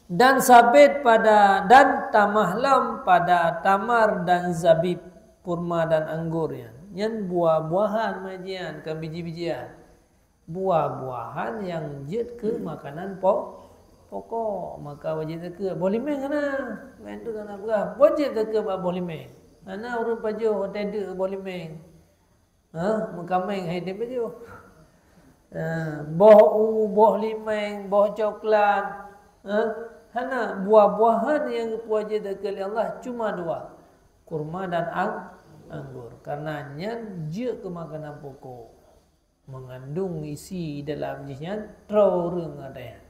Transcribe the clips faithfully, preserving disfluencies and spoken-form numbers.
Dan sabit pada, dan tamah lom pada tamar dan zabib, kurma dan anggor nyan. Nyan buah-buahan, majian, kan biji-bijian. Buah-buahan nyang jeuet keu makanan po-, pokok. Maka wajéb zakeuet. Boh limeng hana. Main tu hana peugah. Wajéb zakeuet bak boh limeng. Hana ureuëng pajoh watée deuk boh limeng. Ha? Meukaméng hai tem pajoh. Ha, boh u, boh limeng, boh coklat. Ha? Hana, buah-buahan nyang geupeuwajéb zakeuet lé Allah cuma dua. Kurma dan ang-, anggor. Karena nyan jeuet keu makanan pokok. Mengandung isi dalam jih nyan troh ureuëng ada.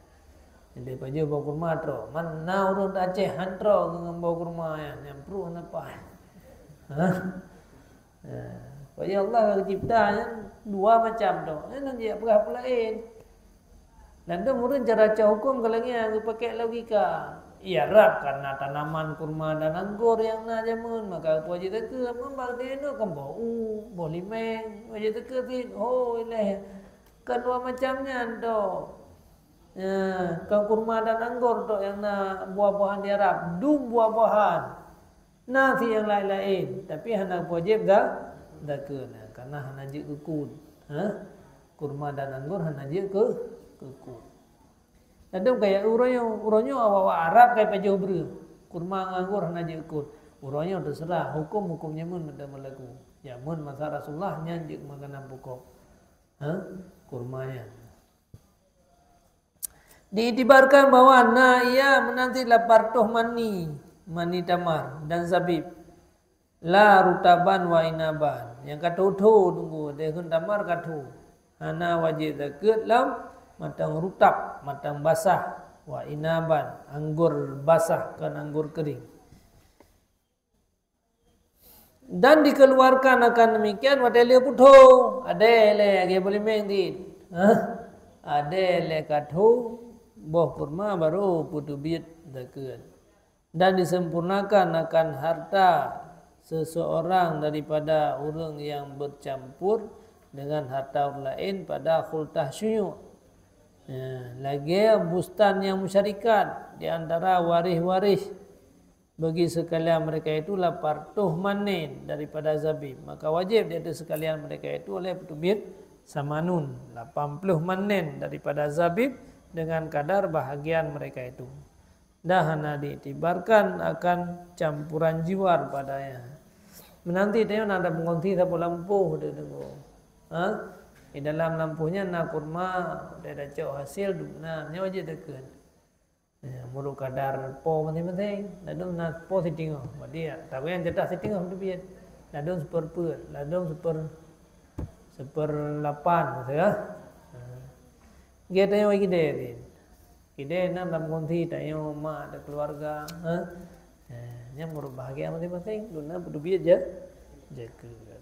Jadi pajoh boh kurma troh. Man na ureuëng Aceh han troh ngon boh kurma nyan, nyang pruh hana paih. Ha? Ha. Pajoh Allah ka cipta nyan dua macam troh. Nyan jiak peugah peulaén. Ladôm ureuëng cara cok huköm ka lagée geupakék logika. Iya rab karena tanaman kurma dan anggor nyang na jameun, maka wajéb zakeuet. Meumbak di inoe kan boh u, boh limeng, wajéb zakeuet cit. Oh, ilée. Kan dua macam nyan tu. Ya, kan kurma dan anggor tu nyang na buah-buahan di Arab. Dum buah-buahan. Na si nyang laén-laén, tapi hana wajéb za-, zakeuet. Karena hana jeuet keu kut. Ha? Kurma dan anggor hana jeuet keu, keu kut. Ladôm kaya uroe nyoe, uroe nyoe awak-awak Arab kai pajoh breueh. Kurma ngon anggor hana jeuet keu kut. Uroe nyoe teuseurah, huköm-huköm jameun mantong meulaku. Jameun masa Rasulullah nyan jeuet makanan pokok. Ha? Kurma nyan. Diiktibarkan bahwa na ia meunan cit lapan reutôh mani, mani tamar dan zabib. La rutaban wa inaban. Nyang ka tho-tho teungku, deh kheun tamar ka tho. Hana wajéb zakeuet lom mantong rutab, mantong basah, wa inaban, anggor basah, kon anggor kering. Dan dikeluarkan akan demikian watée lheueh putho, adée lé lagée boh limeng cit. Hah? Adée lé ka tho boh kurma baru peuteubiet zakeuet. Dan disempurnakan akan harta seseorang daripada ureuëng yang bercampur dengan harta ureuëng laén pada khultah syuyuk. Ya, lagée bustan nyang musyarikat di antara waréh-waréh bagi sekalian mereka itu lapan reutôh manen daripada zabib, maka wajéb di ateueh sekalian mereka itu oleh peuteubiet samanun, lapan ploh manen daripada zabib dengan kadar bahagian mereka itu. Dan hana diiktibarkan akan campuran jiwar padanya. Meunanti tanyoe na ada peungonti saboh lampôh teudeungoe. Ha? Di dalam lampôh nyan na kurma, watée tacok hasil dum na, nyoe jeuet takheun. Ya, meunurot kadar po maséng-maséng. Ladôm na po siteungoh. Berarti ya, tapi nyang jatah siteungoh teubiet. Ladôm siper peuet, ladôm siper, siper lapan, maksud ya. Ha. Gét tanyoe kidée, Din. Kidée na lam kongsi tanyoe mak dan keluarga, ha. Ha, nyan meunurot bahagian maséng-maséng, dum na peuteubiet ja, jakeuet.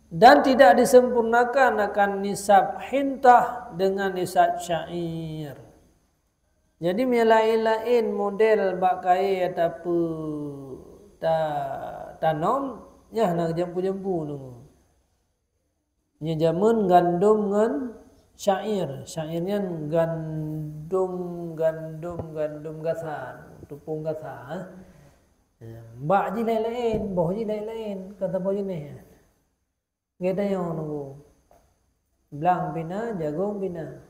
Dan tidak disempurnakan akan nisab hintah dengan nisab syair. Jadi, meulaén-laén model bak kayée tapeu-, ta-, tanom, nyan hana jampu-jampu deungoe. Nyoe jameun gandom ngon syair. Syair nyan gandom, gandom, gandom gasa, tupông gasa, eh. Ya, bak jih laén-laén, boh jih laén-laén, ka saboh jeuneh. Gét tanyoe nunggu. Blang pih na, jagong pih na.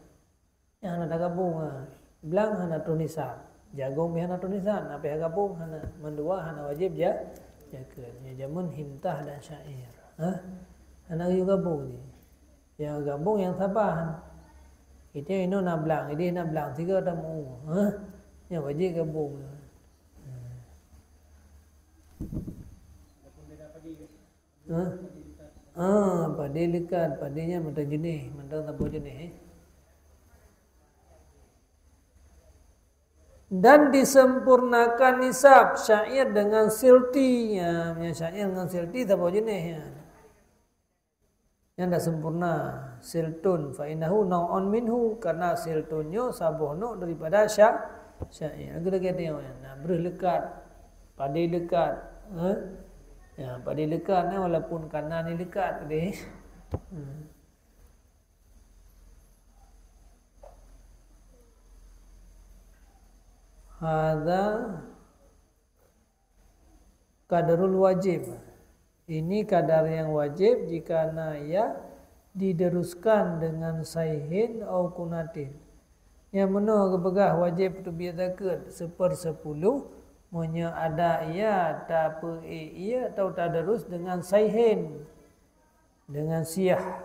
Nyang hana tagabong, ha. Blang hana troh nisab. Jagong pih hana troh nisab, na pih gabong hana. Mandua hana wajéb ja-, jakeuet. Nyoe jameun hintah dan syair. Ha? Hana geuyue gabong jih. Nyang gabong nyang saban. Itu inoe na blang, ideh na blang, sigoe tamu. Ha? Nyang wajéb gabong. Ha. Ha? Ah, padé leukat, padé nyan mantong jeuneh, mantong saboh jeuneh, eh. Dan disempurnakan nisab syair dengan silti. Ya, ya, syair dengan silti saboh jeuneh, ya. Nyan dak sempurna. Siltun, fa innahu nau'un minhu, karena siltun nyoe saboh nyoe daripada sya-, syair. Lagèe-lagèe tanyoe nyan. Nah, breuh leukat, padé leukat, eh? Ya, padé leukat nyan walaupun kana ni leukat deh. Hmm. Hadza qadarul wajib. Ini kadar yang wajib jika na ia dideruskan dengan saihin au kunatin. Nyang meunoe geupeugah wajéb teubiet zakeuet seupersepuluh, meunyoe ada ia tapeuék ié atau tadarus dengan saihin, dengan siah.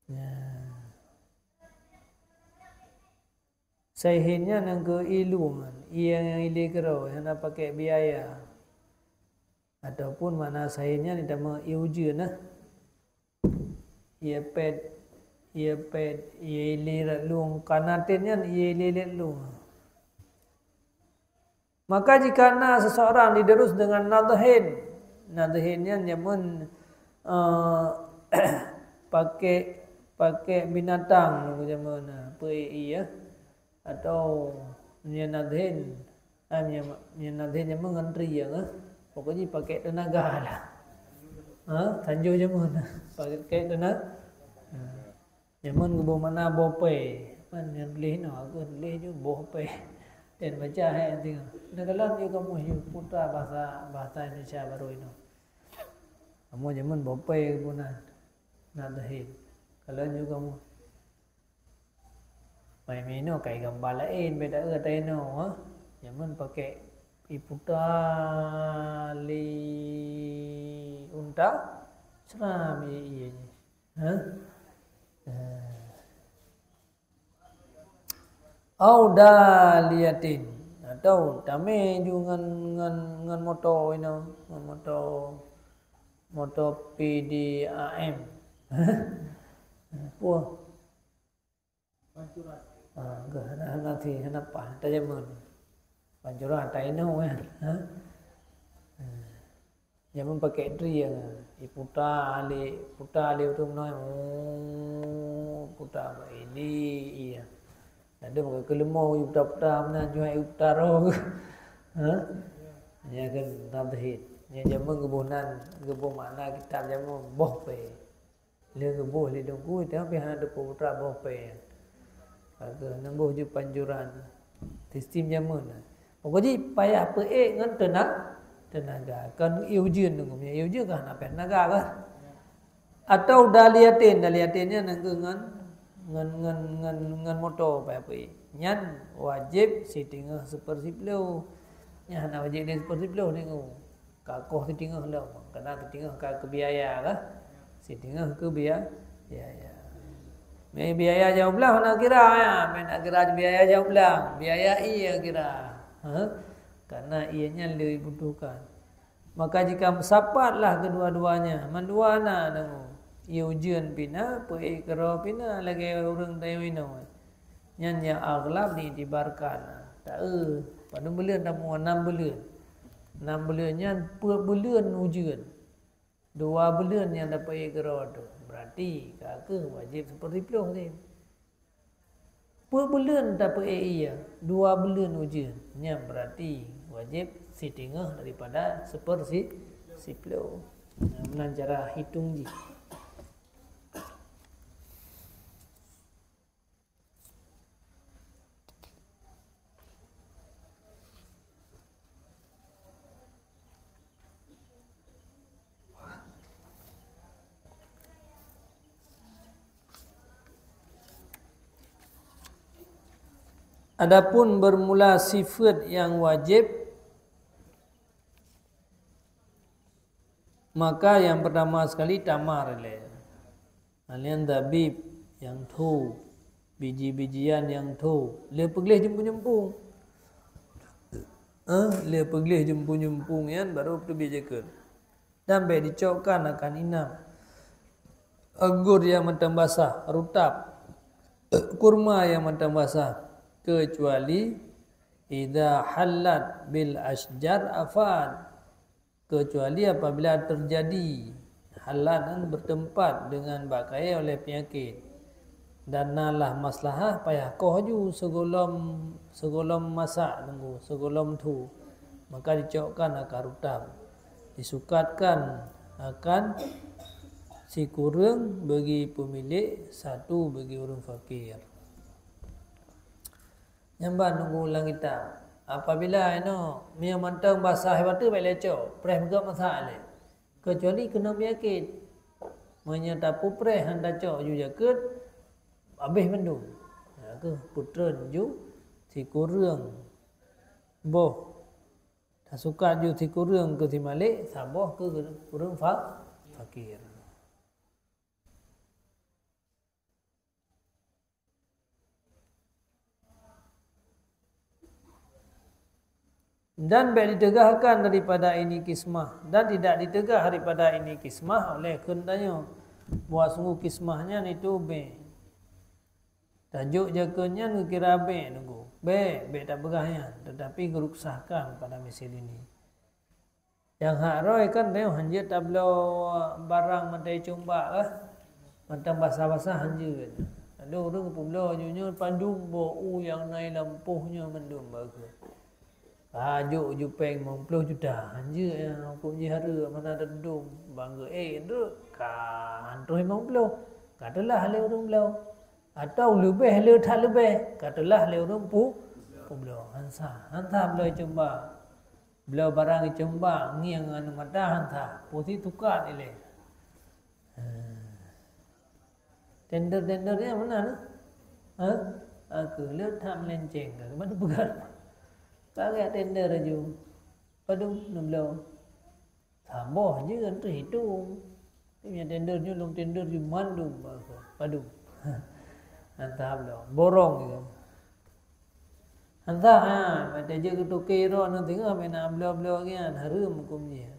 Nah. Saihin nyan nyang keu ié lueng, ié nyang ilé keudroe, hana pakai biaya. Ataupun makna saihin nyan itamong ié ujeuen nah. Ié pet, ié pet, ié ilé lat lueng, kanatin nyan ié ilé lat lueng. Maka jika na seseorang diderus dengan nadhin, nadhin nyan jameun, eh, pakai, pakai binatang jameun, eh, peuék ié, atau nyan nadhin, ah, nyan, nyan nadhin jameun ngon trieng, eh. Pokoknya pakai tenaga lah. Ha, tanjong jameun, pakai tenaga. Ha. Jameun geuboh makna boh pèe. Pan nyang tuléh inoe, aku tuléh ju boh pèe. Dan baca hai tengok. Neukalon ju kamoe ju putra bahasa, bahasa Indonesia baru inoe. Kamoe jameun boh pèe geuboh nan. Nadhin. Kalon ju kamoe. Pai minoe kai gamba laén, beda ata inoe, ha. Jameun pakai iputa lé unta, seram ié, ié. Ha? Eh. Au daliyatin, atau tamé ju ngon, ngon, ngon moto inoe, ngon moto, moto P D A M. Puh. Ah, geuh hana, hana si, hana paih, tajameun. Pancuran ta inoe, eh. Ha? Jameun pakai trieng, iputa lé, puta lé ureueng meunoe, oh, puta bak ini, iya. Ada pakai keuleumo, iputa-puta meunan, juai iputa roh. Ha? Nyan kan nadhin. Nyan jameun geuboh nan, geuboh makna kitab jameun boh pèe. Lheueh geuboh lé Teungku, tapi hana teupeu putra boh pèe. Maka neuboh ju pancuran. Sistem jameun. Pokok jih payah peuék ngon teuna-, tenaga. Kon ié ujeuen Teungku, ié ujeuen kan hana payah tenaga kan. Atau daliyatin, daliyatin nyan nangkeuh ngon, ngon, ngon, ngon, ngon moto payah peuék. Nyan wajéb siteungoh seupersiploh. Nyan hana wajéb lé seupersiploh Teungku. Ka koh siteungoh lom, karena siteungoh ka keu biaya kah? Siteungoh keu bia-, biaya. Mé biaya jauh blah hana kira ya, mé nak kira biaya jauh blah, biaya ié kira. Ha? Karena ié nyan lé butuhkan. Maka jika meusapat lah kedua-duanya, mandua na deungoe. Ié ujeuen pih na, peuék keudroe pih na lagée ureuëng tanyoe inoe. Nyan nyang aghlab diiktibarkan. Taeu, padum buleuen tamuan, nam buleuen. Nam buleuen nyan peuet buleuen ujeuen. Dua buleuen nyang tapeuék keudroe tu. Berarti ka kheueh wajéb seupeuriploh teuh. Peuet buleuen tapeuék ié, dua buleuen ujeuen. Nyan berarti wajéb siteungoh daripada seupeursi-, siploh. Nah, meunan cara hitong jih. Adapun bermula sifat yang wajib, maka yang pertama sekali tamar ilée. Nyan zabib nyang tho, biji-bijian nyang tho, lé peugleh jeumpung-jeumpung. Eh, lé peugleh jeumpung-jeumpung nyan baru teubiet zakeuet. Dan bék dicokkan akan inab. Anggur nyang mantong basah, rutab, kurma nyang mantong basah, kecuali idza hallat bil asyjar afad. Kecuali apabila terjadi, halat nyan bertempat dengan bak kayée oleh penyakit, dan na lah maslahah payah koh ju sigohlom, sigohlom masak teungku, sigohlom thu, maka dicokkan akan rutab, disukatkan akan sikureueng bagi peumilék, satu bagi ureuëng fakir. Nyan ban teungku lam kitab. Apabila inoe meunyoe mantong basah watée bèk lé cok, preh meugot masak lé. Kecuali keunong penyakit. Meunyoe tapeupreh hana tacok ju jakeuet, habéh mandum. Nyan keuh peutreun ju sikureueng boh. Tasukat ju sikureueng keu si malék, saboh keu ureuëng fa-, fakir. Dan bèk diteugahkan daripada ini kismah, dan tidak diteugah daripada ini kismah oleh kheun tanyoe, bahwa sungguh kismah nyan itu bèk. Tajok jakeuet nyan geukira bèk teungku. Bèk, bèk tapeugah nyan, tetapi geuruksahkan pada misil ini. Nyang hak rhoi kan tanyoe hanjeuet tabloe barang mantong cumbak kah? Mantong basah-basah hanjeuet. Adoe ureuëng peubloe nyoe padum boh u nyang na i lampôh nyoe mandum bagoe. Ka jok ju péng limong ploh juta, hanjeuet nyang hukôm jih hareuem, mana teudum bangga ék droe ka han troh limong ploh, ka teulah lé ureuëng bloe. Atawa leubeh le that leubeh, ka teulah lé ureuëng pu-, peubloe. Hansa, hansa bloe cumbak. Bloe barang cumbak, ngieng ngon mata hansa, pusi tukat ilée. Tender-tender nyan meunan, ha? Aku le that melenceng ka, keuban peugah. Ka geujak tender laju. Padum neubloe. Saboh je kan teuhitong. Tapi meunyo tender nyoe lom tender ju mandum basa. Padum. Hansa bloe. Borong je. Hansa, ha, mata je keu toke droe nyoe teungoh meunan bloe-bloe nyan hareuem huköm jih.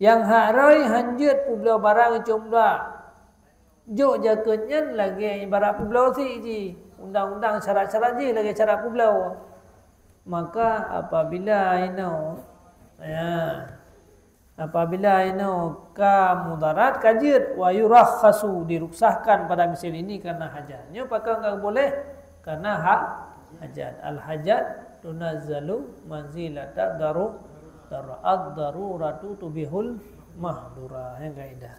Nyang hak rhoi hanjeuet peubloe barang cumbak. Jok jakeuet nyan lagée ibarat peubloe sik jih. Undang-undang syarat-syarat jih lagée syarat peubloe. Maka apabila inoe, ya, apabila inoe ka mudarat ka jeuet, wa yurakhasu, diruksahkan pada misil ini karena hajat. Nyoe pakon ka boleh? Karena ha-, hajat. Al-hajat tunazzalu manzilata daru-, daru-, ad-daruratu tubihul mahdura. Nyang kaidah.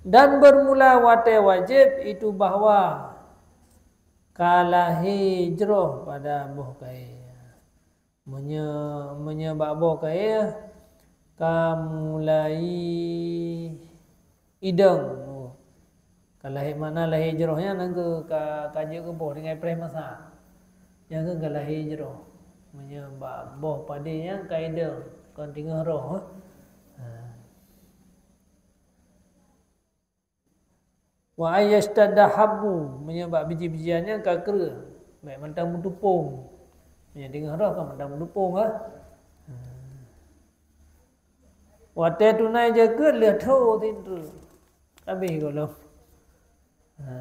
Dan bermula watée wajéb itu bahwa ka lahé jroh pada boh kayée. Meunyoe, meunyoe bak boh kayée ka mulai idong. Ka lahé, makna lahé jroh nyan nangkeuh ka, ka jeuet keu boh tinggai preh masak. Nyan keuh ka lahé jroh. Meunyoe bak boh padé nyan ka idong, kon teungoh roh. Ha. Wa ayyashtadda habbu, meunyoe bak biji-bijian nyan ka kreueh, bèk mantong meutupông. Meunyoe teungoh roh ka mantong meutupông, ha. Watée tunai jakeuet lheueh tho tintu. Habéh gohlom. Ha.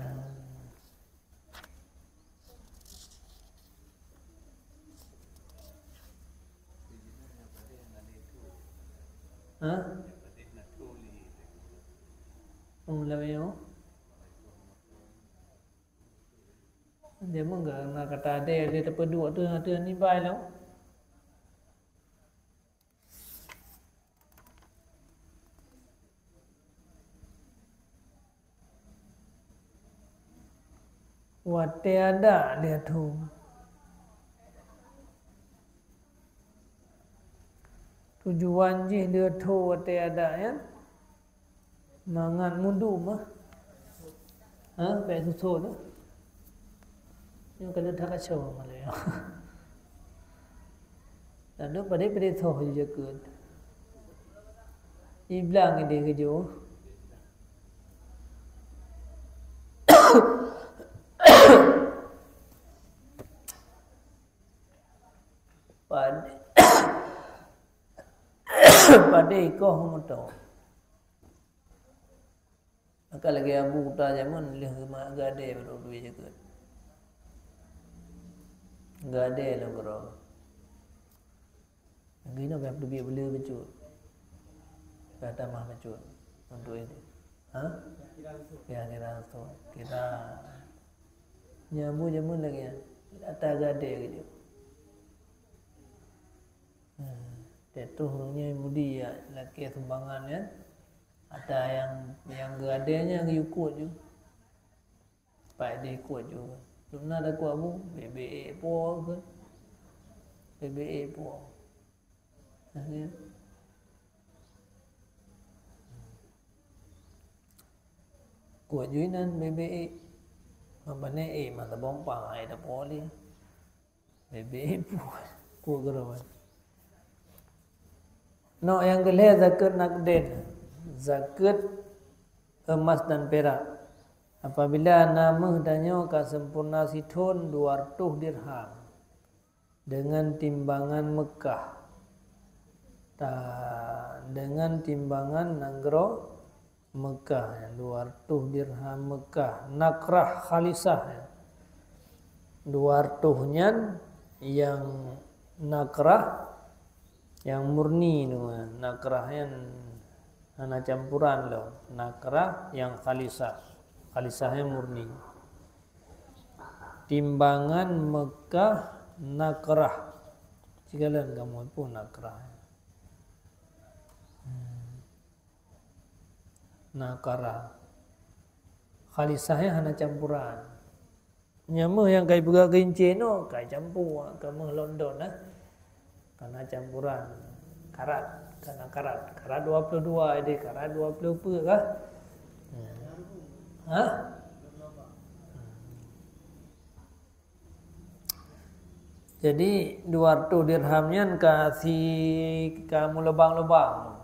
Ha? Oh, lawée nyoe. Dia meuga na kata adé, dia teupeuduek tu, tu nibai lom. Watée adak lheueh tho. Tujuan jih lheueh tho watée adak nyan. Mangat mudum ah. Ha, bèk susut tu. Nyoe ka leuet that kaco malée. Lalu padé-padé soh ju jakeuet. Iblang idéh keujeuh. Padé, padé ikoh meuto. Maka lagée Abu Kuta jameun lheueh geumat geuadée bak droe jakeuet. Geuadée lom keudroe. Geuh nyoe payah teubiet beu le bacut. Payah tamah bacut untuk itu. Ha? Payah kira langsung. Kira. Nyan bu jameun lagèe nyan. Ata gadée gitu. Hmm. Teuh nyoe mudi ya lakée sumbangan kan. Ata nyang, nyang geuadée nyan geuyue kuet ju. Pat deh kuat juga. Dum na takuat bu, bebek po ke? Bebek po. Nah, ya. Kuat juga nan bebek. Mabane eh mata bompang ai dah boleh. Bebek pun ku keurawan. Nok nyang keulhèe zakeuet nakden, zakeuet emas dan perak. Apabila na méuh tanyoe ka sempurna sithon dua reutôh dirham deungon timbangan Meukah, ta, deungon timbangan nanggroe Meukah, dua reutôh dirham Meukah, nakrah khalisah. Dua reutôh nyan nyang nakrah, nyang murni tu, nakrah nyan hana campuran lom, nakrah nyang khalisah, khalisah nyan murni. Timbangan Meukah nakrah. Sigohlom kamoe pun nakrah. Hmm. Nakara. Khalisah nyan hana campuran. Nyan méuh nyang kai peugah keu inci nyoe, kai campur, ka méuh London, eh. Kana campuran. Karat, kana karat. Karat dua puluh dua, jadi karat dua puluh peue kah? Hmm. Hah? Hmm. Jadi, dua reutôh dirham nyan ka si, ka meulubang-lubang.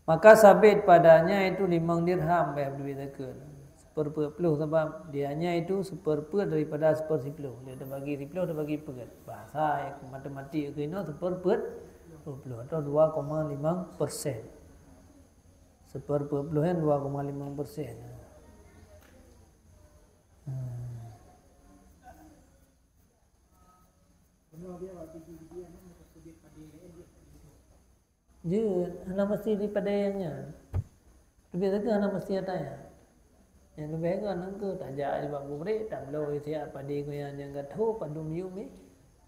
Maka sabit padanya itu limong dirham, beh, duit zakeuet. Seperpeuet ploh, sabab dianya itu seperpeuet daripada sepersiploh. Dia terbagi siploh, terbagi peuet. Bahasa matematik keunoe seperpeuet ploh atau dua koma limong persen. Seperpeuet ploh nyan dua koma limong persen. Hmm. Jeuet, hana meusti di padé nyang nyan. Leubeh lagèe hana meusti ata nyan. Nyang leubeh gèt nanggroe tajak bak pabrik, tabloe siat padé gobnyan nyang ka tho, padum yum nyan,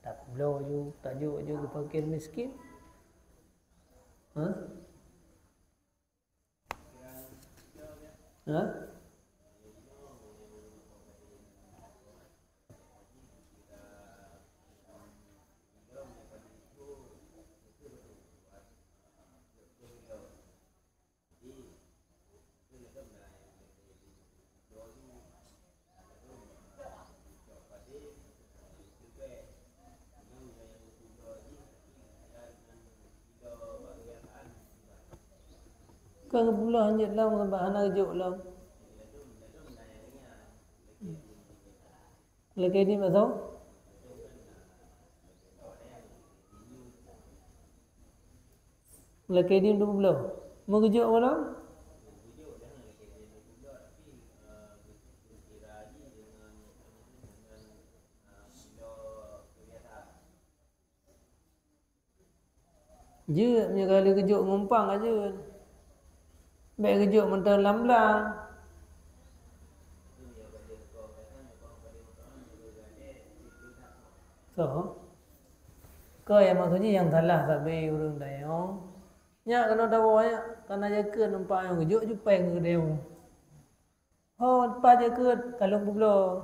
tabloe ju, tajok ju keu fakir miskin. Hah? Hah? Ka geupuloh hanjeuet lom, sabab hana geujok lom. Lakèe di masa? Lakèe di dua puluh. Meugeujok goh lom? Jeuet, meunyoe ka lheueh geujok ngon pang ka jeuet. Bèk geujok mantong lam blang. Soe? Keu nyang maksud jih nyang salah sabe ureueng tanyoe. Nyak keunoe tawoe nyak, kana jakeuet numpak nyang geujok ju péng keu tanyoe. Ho, pat jakeuet ka lôn peubloe.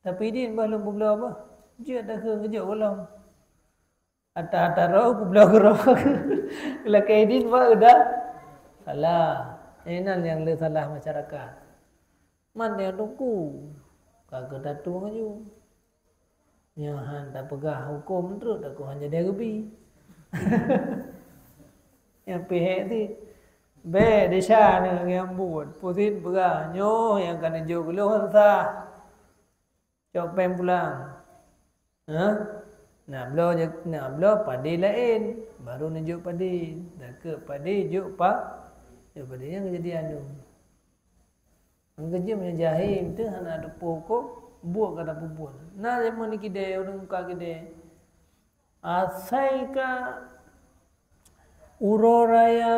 Tapi idin bah lôn peubloe bah. Jeuet takheun geujok goh lom. Ata-ata roh peubloe keudroe. Lakèe idin bah udah salah. Inan nyang le salah masyarakat. Man nyang teungku ka geutatueng aju. Nyoe han tapeugah hukôm treuk takot han jadi rubi. Nyang pih hék cit. Bèk desya nyoe nyang buet. Pusét peugah nyoe nyang ka neujok keu lôn han sah. Cok péng pulang. Hah? Nak bloe, nak bloe padé laén, baru neujok padé. Takheun padé jok pa, jok padé nyang jadi anu. Nyang keujeuet meunyoe jahé teuh hana teupeue hukôm, buet ka tapeubuet. Na jameun di kidée, ureueng muka kidée. Asai ka uroe raya,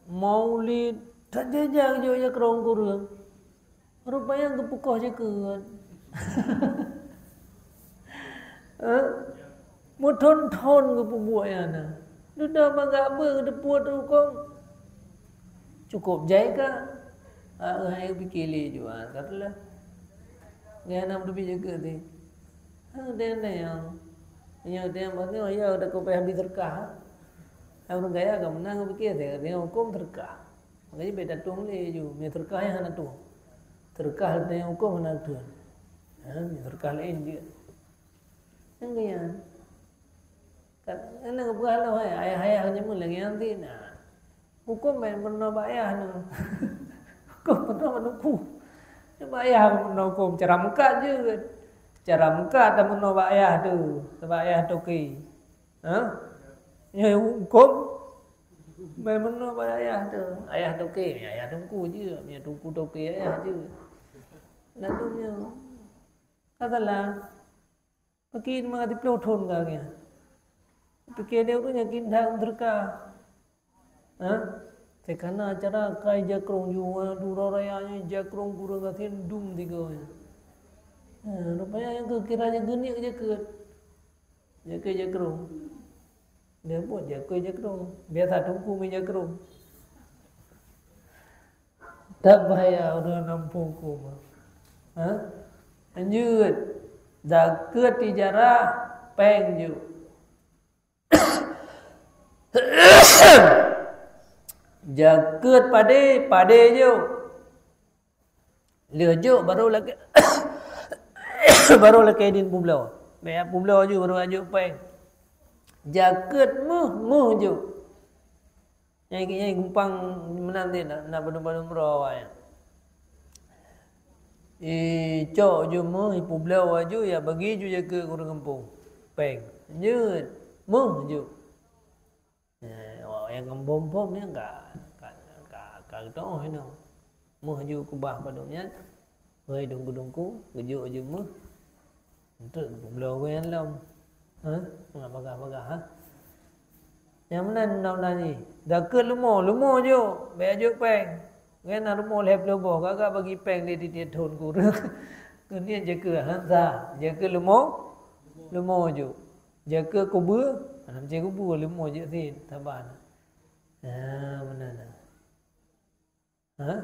maulid, that jijak jok jakrong kureueng. Rupanya geupeukoh jakeuet. Eh? Meuthon-thon geupeubuet nyan na. Dudoe mangat beu geuteupeue teuh hukôm. Cukôp jai ka. Ah, hai pike lé jua, ka teulah. Nyan na meudubi jakeuet teuh. Ha, dan nyang, nyang teuh, maksudnya, ya, udah kau payah beli serkah. Hai ureueng kaya ka meunan pike, teuh, teuh hukôm serkah. Makanya beda tueng lé ju, mi serkah nyang hana tueng. Serkah teuh hukôm hana tueng. Ha, mi serkah laén jeuet. Nyang kaya. Kan, nyang geupeugah lom, hai, ayah-ayah nyan meunan lagèe nyan teuh, nah. Hukôm ban meurunoe bak ayah nyoe. Hukôm meurunoe bak teungku. Nyoe bak ayah meurunoe hukôm, cara meukat jeuet. Cara meukat dan meurunoe bak ayah tu, bak ayah toke. Ha? Nyoe hukôm ban meurunoe bak ayah tu. Ayah toke, ayah teungku jeuet, nyoe teungku toke ayah jeuet. Lalu nyoe. Ka salah. Pike teuma ka siplôh thon ka nyan. Pike lé ureueng nyan keuneuk that meuseudeukah. Ha? Teuka na acara kai jakrong ju, uroe raya nyan jakrong kureueng gasien dum tiga nyan. Ha, rupanya nyang keu kira nyang geuneuk jakeuet. Jakeuet jakrong. Dia buet jakeuet jakrong. Biasa teungku mi jakrong. That bahaya ureueng nampu hukôm. Ha? Lanjut. Jakeuet tijarah, péng jok. Jakeuet padé, padé jok. Lheueh jok baru lakèe, baru lakèe idin peubloe. Bèk peubloe ju baru jok péng. Jakeuet méuh, méuh jok. Nyang, nyang gumpang meunan teuh na, na padum-padum droe awaknyan. Icok ju méuh, ipeubloe ju, ya bagi ju jakeuet keu ureueng gampông. Péng. Jeuet. Méuh ju. Eh, awak nyang gampông-gampông nyan ka, ka, ka, ka geutu'oh inoe. Méuh ju keubah padum nyan. Wahai teungku-teungku, geujok ju méuh. Eunteuk geupubloe nyan lom. Ha? Ngon bagah-bagah, ha? Nyang meunan undang-undang jih. Jakeuet leumo, leumo jok, bèk jok péng. Nyan na leumo lhèe ploh boh, ka, ka bagi péng lé tiep-tiep thon keu ureueng. Keuniet jakeuet, ha, sa. Jakeuet leumo, leumo jok. Jakeuet kubeue, hana meusti kubeue, leumo jok sit, saban. Ha, meunan na. Ha?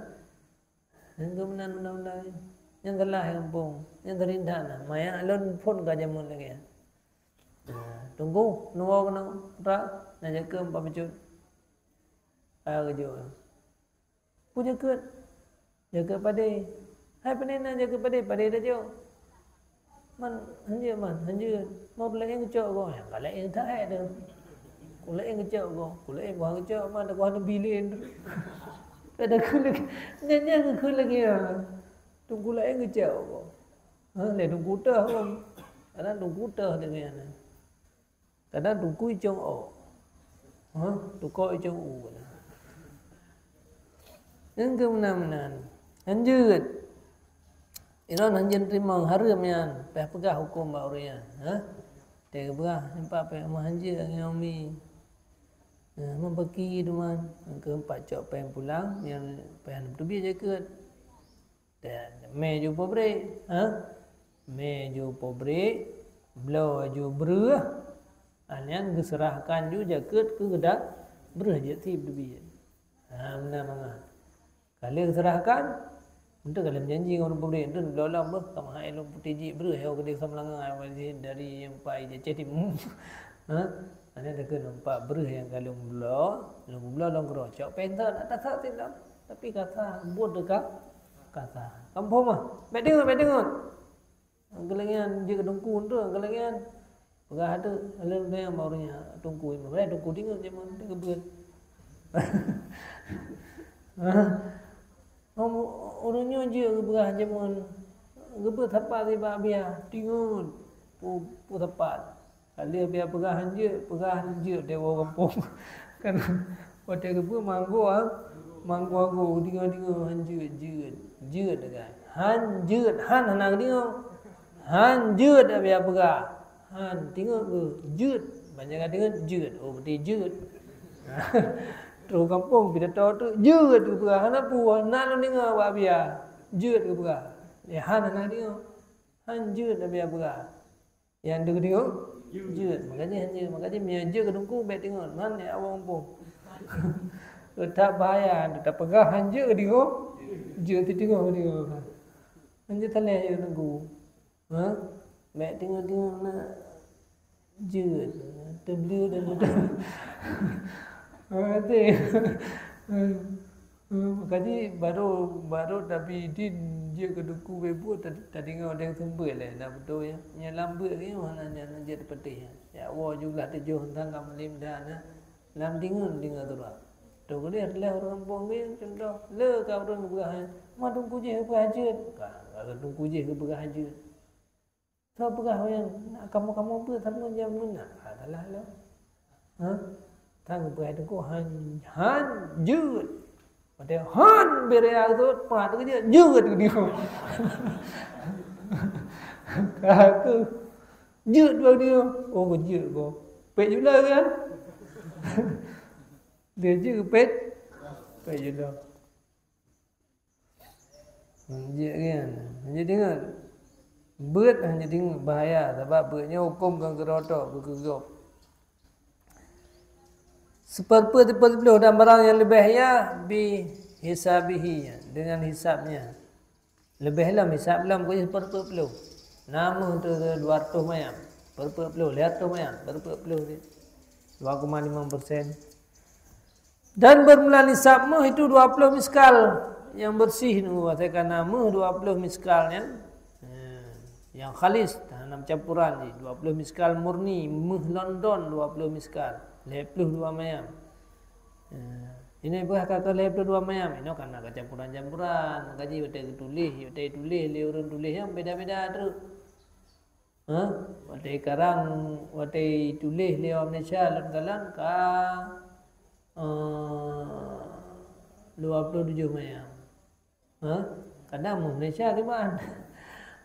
Nyang keu meunan undang-undang nyan. Nyang galak gampông, nyang teurindak na. Maya lôn phôn ka jameun lagèe nyan. Ha, teungku, neuwoe keunoe, rak, na jakeuet pat bacut. Ka geujok. Peue jakeuet? Jakeuet padé. Hai pane na jakeuet padé, padé tajok. Man, hanjeuet man, hanjeuet. Man, peulaén geucok goe. Nyang ka laén that hai deuh. Ku laén geucok goe. Ku laén ku han geucok man, ku han neubi lé. Pada ku lagèe, nyan, nyan ku lagèe nyan. Teungku laén geucok goe. Ha, lé teungku teuh goe. Kadang teungku teuh lagèe nyan. Kadang teungku icong ôk. Ha? Teungku icong u. Nyang keu meunan-meunan. Hanjeuet. Droeneuh hanjeuet teurimong, hareuem nyan. Payah peugah hukôm bak ureueng nyan. Ha? Teupeugah, nampak payah meuhanjeuet ngon umi. Ha, meubaki teuma. Nyang keu empat cok péng pulang, nyang payah neuteubiet jakeuet. Dan mè ju peubrek, ha? Mè ju peubrek, bloe ju breueh. Ah, nyan geuseurahkan ju jakeuet keu geuda breueh jeuet sib teubiet. Ha, meunan mangat. Ka lheueh geuseurahkan, eunteuk ka lheueh meujanji ngon ureueng peubrek, eunteuk bloe lom beuh, ka meuhai lôn putéh jih breueh, yoh keudeh Samlangan, dari nyang pai Aceh Timu. Ha? Hana takheun nampak breueh nyang ka lôn bloe, lôn bloe lôn keudroe. Cok péng teuh, na tasah sit lom. Tapi kasa, buet teuh ka, kasa. Kampung mah. Bèk deungon, bèk deungon. Geulangian jeuet keu teungku tu, geulangian. Peugah tu, lôn tanyong bak ureueng nyan, teungku, eh, teungku deungon jameun teuh geubeuen. Ureueng nyoe jeuet geupeugah jameun, geubeuen sapat sibak biah, deungon. Pu-, pu sapat. Ka lheueh biah peugah hanjeuet, peugah hanjeuet deh woe gampông. Kan watèe geupeue manggo, ha? Manggo-manggo, deungoe-deungoe hanjeuet, jeuet, jeuet, kan? Hanjeuet, han hana geudeungoe. Hanjeuet biah peugah. Han, tingot geuh, jeuet. Banyak ka tingot, jeuet. Oh, berarti jeuet. Troh gampông, pidato tu, jeuet geupeugah. Hana peue, hana lôn deungoe bak biya. Jeuet geupeugah. Ya, han hana deungoe. Han jeuet Nabi peugah. Nyang tu deungoe, jeuet. Makanya han jeuet. Makanya meunyo jeuet keu teungku, bèk tingot. Han ya Allah gampông. Teutap bahaya, teutap peugah han jeuet keu teungku. Jeuet teudeungoe keu teungku. Han jeuet talèh jeuet keu teungku. Ha? Bèk teungoh-teungoh na jeuet, teubleue dan beutôi. Ha, beutôi. Ha, ha, makajih barô, barô Nabi idin jeuet keu teungku bèk buet, ta-, tadeungoe deng seumeubeuet lé, na beutôi nyan. Nyang lam beuet nyoe hana nyan jeuet teupeuteh nyan. Ya Allah jumlah tujoh tang ka malém dah na. Lam deungon, deungon surah. Toh keudeh lheuh ureueng gampông nyan, contoh, le ka ureueng geupeugah, "Ma teungku jih geupeugah jeuet." Ka, ka teungku jih geupeugah jeuet. Soe peugah nyan, kamoe-kamoe beuet sapeue nyang meunan? Ha, salah lom. Ha? Tan geupeugah teungku han, han jeuet. Watèe han bèrèh jeuet, prat keu jeuet, jeuet keu dia. Ka keuh. Jeuet dua dia. Oh, jeuet ko. Pèt jula kan? Dia jeuet pèt. Pèt jula. Jeuet kan? Jadi ingat. Beuet hana deungoe bahaya, sabab beuet nyoe hukôm kon keudroe tok, beukeugop. Sipeureupeue sipeureupeue dan barang nyang leubeh ya bi hisabihi, dengan hisabnya. Leubeh lom hisab lom keu sipeureupeue ploh. Na meuh tu dua ratus mayam, sipeureupeue ploh, lhèe ratus mayam, sipeureupeue ploh tu. Dua koma lima persen. Dan bermula nisab meuh itu dua ploh miskal nyang bersih nu, watèe ka na meuh dua ploh miskal nyan, eh, nyang khalis, hana campuran jih, dua ploh miskal murni, meuh London dua ploh miskal, lhèe ploh dua mayam. Eh, ini peugah ka, ka lhèe ploh dua mayam, inoe ka na kecampuran-campuran, maka jih watèe geutuléh, watèe tuléh lé ureueng tuléh nyan beda-beda treuk. Ha? Watèe karang, watèe tuléh lé awak Malaysia lôn kalon ka, eh, dua ploh tujoh mayam. Ha? Kadang meuh Malaysia kiban.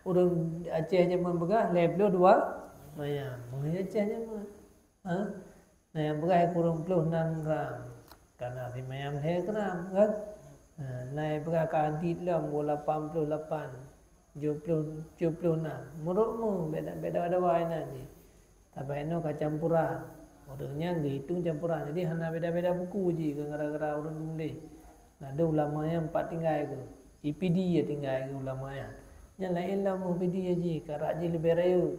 Ureueng Aceh jameun peugah lhèe ploh dua mayam. Meuh Aceh jameun. Ha? Na nyang peugah kureueng ploh nam gram, ka na simayam lhèe gram, kan? Ha, na nyang peugah ka adit lom, lapan ploh lapan, tujoh ploh, tujoh ploh nam. Meurok meuh, beda, beda-beda inan jih. Tapi inoe ka campuran. Ureueng nyan geuhitong campuran. Jadi hana beda-beda buku jih, gara-gara ureueng tuléh. Na deuh ulama nyan pat tinggai keuh. I Pidie ya tinggai keuh ulama nyan. Nyan laén lom meuh Pidie jih, karab jih leubeh rayeuk.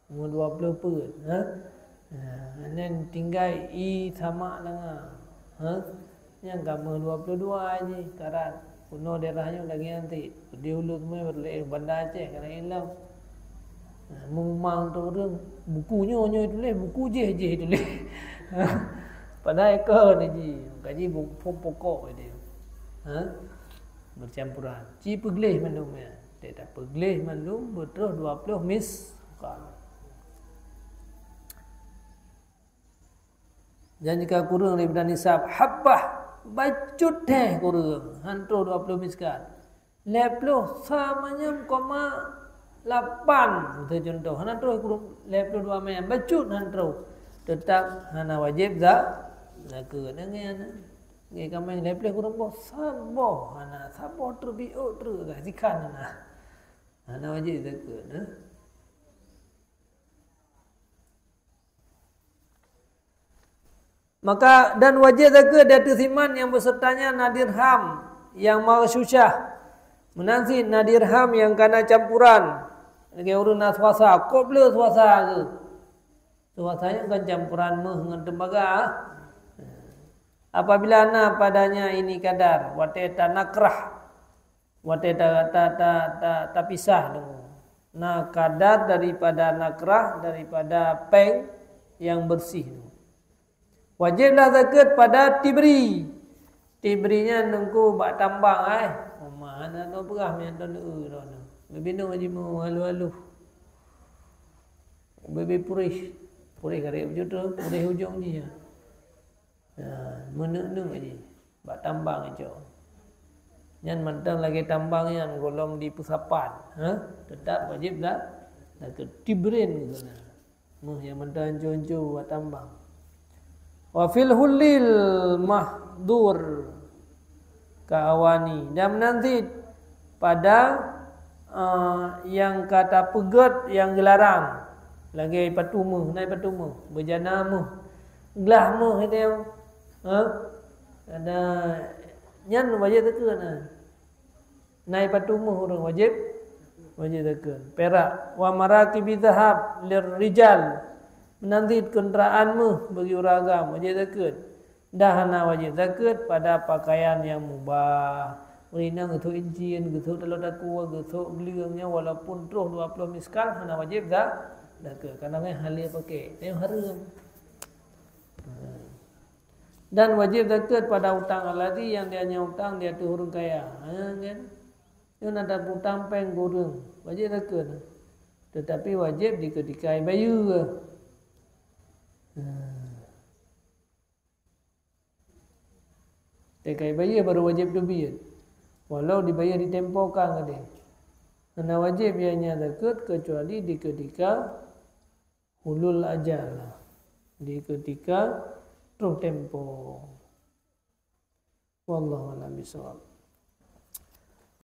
Meuh dua ploh peuet, ha? Ha, nyan tinggai i Samak Langa. Ha? Nyang ka meuh dua ploh dua jih, karab. Keunoe daerah nyoe lagèe nyan cit. Di hulu teumé lé Banda Aceh, ka laén lom. Ha, meumang tu ureueng, buku nyoe, nyoe tuléh, buku jéh, jéh tuléh. Padahai kon jih, ka jih buku pokok dia. Ha? Bercampuran. Ci peugleh mandum nyan. Teutab peugleh mandum beutroh dua ploh miskal. Dan jika kureueng daripada nisab habbah, bacut teh kureueng, han troh dua ploh miskal. Lhèe ploh sa manyam koma lapan, miseu contoh, hana troh kureueng lhèe ploh dua manyam, bacut han troh. Teutab hana wajéb za-, zakeuet. Nyan, nyan. Nggih, ka manyam lhèe ploh kureueng boh, saboh hana, saboh treuk biôk treuk ka sikhan hana. Hana wajéb zakeuet, eh. Maka, dan wajéb zakeuet di ateueh siman nyang beuseutanya na dirham nyang maghsyusyah. Meunan cit na dirham nyang ka na campuran. Lagèe ureueng na swasa, kok bleu swasa keuh. Swasa nyan kan campuran meuh ngon teumbaga. Apabila na padanya ini kadar, watèe tanakrah, watèe ta-, ta-, ta-, ta-, tapisah deungon. Na kadar daripada nakrah, daripada péng nyang bersih tu. Wajéb lah zakeuet pada tibri. Tibri nyan teungku bak tambang, ai. Uma hana tapeugah meunan, droeneuh. Leubeh nyoe jimeualu-alu. Bebe purih. Purih karek beujeuet tu, purih ujong jih. Ya, meuneuk-neuk jih. Bak tambang icok. Nyan mantong lagèe tambang nyan gohlom di peusapat. Ha? Teutap wajéb lah. Zakeuet tibrin keunan. Méuh nyang mantong hanco-hanco watambang. Wa fil hulil mahdur ka awani, dan meunan cit pada, eh, nyang ka tapeugét nyang geularang, lagée patu méuh, na patu méuh, beujana méuh, glah méuh itu, ha? Ada nyan wajéb zakeuet na. Na patu méuh ureuëng wajéb, wajéb zakeuet. Pirak, wa marakibi zahab lirrijal, meunan cit keundaraan méuh bagi ureuëng agam wajéb zakeuet. Dan hana wajéb zakeuet pada pakaian nyang mubah. Ureuëng inong geusok incin, geusok taloe takue, geusok gleueng nyan walaupun troh dua ploh miskal hana wajéb za-, zakeuet. Karena nyan hal nyang pakai, nyan hareuem. Dan wajéb zakeuet pada utang alladzi nyang dia nyan utang di ateueh ureuëng kaya. Ha, kan? Nyoe na tapeutang péng keu ureuëng, wajéb zakeuet. Tetapi wajéb di keutika bayeue. Ha. Teuka bayeue baru wajéb teubiet. Walau dibayeue di tempo ka gadeh. Hana wajéb nyang nyan zakeuet keucuali di keutika hulul ajal, di keutika troh tempo. Wallahu a'lam bishawab.